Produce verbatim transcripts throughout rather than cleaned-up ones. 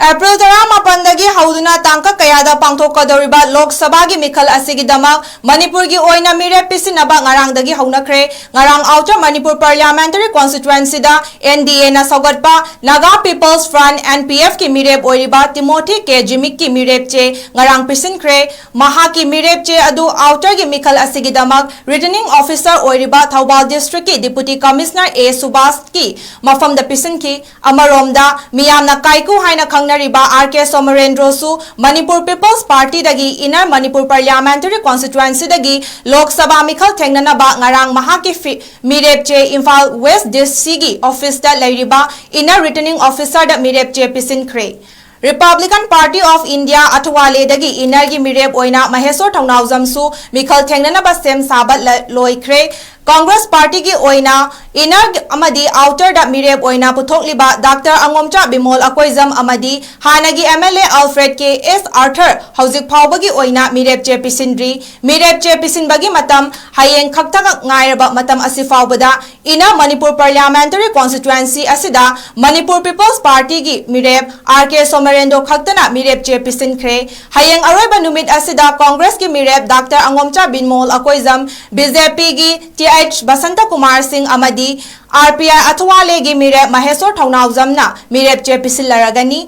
April ꯇꯔꯥꯃꯥꯄꯟꯗꯒꯤ ꯍꯧꯗꯨꯅ ꯇꯥꯡꯀꯛ ꯀꯌꯥꯗ ꯄꯥꯡꯊꯣꯛꯀꯗꯧꯔꯤꯕ ꯂꯣꯛ ꯁꯚꯥꯒꯤ ꯃꯤꯈꯜ ꯑꯁꯤꯒꯤꯗꯃꯛ ꯃꯅꯤꯄꯨꯔꯒꯤ ꯑꯣꯏꯅ ꯃꯤꯔꯦꯞ ꯄꯤꯁꯤꯟꯅꯕ ꯉꯔꯥꯡꯗꯒꯤ ꯍꯧꯅꯈ꯭ꯔꯦ꯫ ꯉꯔꯥꯡ Outer Manipur Parliamentary Constituencyꯗ NDAꯅ ꯁꯧꯒꯠꯄ Naga People's Front, NPFꯀꯤ ꯃꯤꯔꯦꯞ ꯑꯣꯏꯔꯤꯕ ꯇꯤꯃꯣꯊꯤ ꯀꯦ ꯖꯤꯃꯤꯛꯀꯤ ꯃꯤꯔꯦꯞ ꯆꯦ ꯉꯔꯥꯡ ꯄꯤꯁꯤꯟꯈ꯭ꯔꯦ꯫ ꯃꯍꯥꯛꯀꯤ ꯃꯤꯔꯦꯞ ꯆꯦ ꯑꯗꯨ Outerꯒꯤ ꯃꯤꯈꯜ ꯑꯁꯤꯒꯤꯗꯃꯛ Returning Officer ꯑꯣꯏꯔꯤꯕ ꯊꯧꯕꯥꯜ Districtꯀꯤ Deputy Commissioner ꯑꯦ ꯁꯨꯕꯥꯁꯀꯤ ꯃꯐꯝꯗ ꯄꯤꯁꯤꯟꯈꯤ꯫ ꯑꯃꯔꯣꯝꯗ, ꯃꯤꯌꯥꯝꯅ ꯀꯥꯏꯀꯨ ꯍꯥꯏꯅ ꯈꯪꯅꯔꯤꯕ ꯑꯥꯔ ꯀꯦ ꯁꯣꯃꯔꯦꯟꯗ꯭ꯔꯣꯁꯨ ꯃꯅꯤꯄꯨꯔ People's Partyꯗꯒꯤ Inner Manipur Parliamentary Constituencyꯗꯒꯤ ꯂꯣꯛ ꯁꯚꯥ ꯃꯤꯈꯜ ꯊꯦꯡꯅꯅꯕ ꯉꯔꯥꯡ ꯃꯍꯥꯛꯀꯤ ꯐꯤ-, ꯃꯤꯔꯦꯞ ꯆꯦ ꯏꯝꯐꯥꯜ West DCꯒꯤ officeꯇ ꯂꯩꯔꯤꯕ Inner Returning Officerꯗ ꯃꯤꯔꯦꯞ ꯆꯦ ꯄꯤꯁꯤꯟꯈ꯭ꯔꯦ꯫ Republican Party of India ꯑꯊꯋꯥꯂꯦꯗꯒꯤ Innerꯒꯤ ꯃꯤꯔꯦꯞ ꯑꯣꯏꯅ ꯃꯍꯦꯁꯣꯔ ꯊꯧꯅꯥꯎꯖꯝꯁꯨ ꯃꯤꯈꯜ ꯊꯦꯡꯅꯅꯕ ꯁꯦꯝ ꯁꯥꯕ ꯂ-, ꯂꯣꯏꯈ꯭ꯔꯦ꯫ Congress Partyꯒꯤ ꯑꯣꯏꯅ Inner ꯑꯃꯗꯤ Outerꯗ ꯃꯤꯔꯦꯞ ꯑꯣꯏꯅ ꯄꯨꯊꯣꯛꯂꯤꯕ ꯗꯥꯛꯇꯔ ꯑꯉꯣꯝꯆꯥ ꯕꯤꯃꯣꯜ ꯑꯀꯣꯏꯖꯝ ꯑꯃꯗꯤ ꯍꯥꯟꯅꯒꯤ MLA Alfred ꯀꯦ ꯑꯦꯁ ꯑꯥꯔꯊꯔ ꯍꯧꯖꯤꯛ ꯐꯥꯎꯕꯒꯤ ꯑꯣꯏꯅ ꯃꯤꯔꯦꯞ ꯆꯦ ꯄꯤꯁꯤꯟꯗ꯭ꯔꯤ꯫ ꯃꯤꯔꯦꯞ ꯆꯦ ꯄꯤꯁꯤꯟꯕꯒꯤ ꯃꯇꯝ ꯍꯌꯦꯡ ꯈꯛꯇꯃꯛ ꯉꯥꯏꯔꯕ ꯃꯇꯝ ꯑꯁꯤ ꯐꯥꯎꯕꯗ Inner Manipur Parliamentary Constituency ꯑꯁꯤꯗ Manipur People's Partyꯒꯤ ꯃꯤꯔꯦꯞ ꯑꯥꯔ ꯀꯦ ꯁꯣꯃꯔꯦꯟꯗ꯭ꯔꯣ ꯈꯛꯇꯅ ꯃꯤꯔꯦꯞ ꯆꯦ ꯄꯤꯁꯤꯟꯈ꯭ꯔꯦ꯫ ꯍꯌꯦꯡ ꯑꯔꯣꯏꯕ ꯅꯨꯃꯤꯠ ꯑꯁꯤꯗ Congressꯀꯤ ꯃꯤꯔꯦꯞ ꯗꯥꯛꯇꯔ ꯑꯉꯣꯝꯆꯥ ꯕꯤꯃꯣꯜ ꯑꯀꯣꯏꯖꯝ, BJPꯒꯤ ꯇꯤ ꯑꯩꯆ ꯕꯁꯟꯇ ꯀꯨꯃꯥꯔ ꯁꯤꯡ ꯑꯃꯗꯤ RPI ꯑꯊꯋꯥꯂꯦꯒꯤ ꯃꯤꯔꯦꯞ ꯃꯍꯦꯁꯣꯔ ꯊꯧꯅꯥꯎꯖꯝꯅ ꯃꯤꯔꯦꯞ ꯆꯦ ꯄꯤꯁꯤꯜꯂꯔꯒꯅꯤ꯫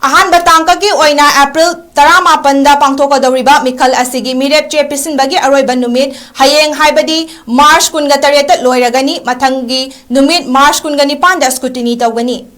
ꯑꯍꯥꯟꯕ ꯇꯥꯡꯀꯛꯀꯤ ꯑꯣꯏꯅ ꯑꯦꯄ꯭ꯔꯤꯜ ꯇꯔꯥꯃꯥꯄꯟꯗ ꯄꯥꯡꯊꯣꯛꯀꯗꯧꯔꯤꯕ ꯃꯤꯈꯜ ꯑꯁꯤꯒꯤ ꯃꯤꯔꯦꯞ ꯆꯦ ꯄꯤꯁꯤꯟꯕꯒꯤ ꯑꯔꯣꯏꯕ ꯅꯨꯃꯤꯠ ꯍꯌꯦꯡ, ꯍꯥꯏꯕꯗꯤ ꯃꯥꯔꯆ ꯀꯨꯟꯒ ꯇꯔꯦꯠꯇ ꯂꯣꯏꯔꯒꯅꯤ꯫ ꯃꯊꯪꯒꯤ ꯅꯨꯃꯤꯠ ꯃꯥꯔꯆ ꯀꯨꯟꯒ ꯅꯤꯄꯥꯟꯗ scrutiny ꯇꯧꯒꯅꯤ꯫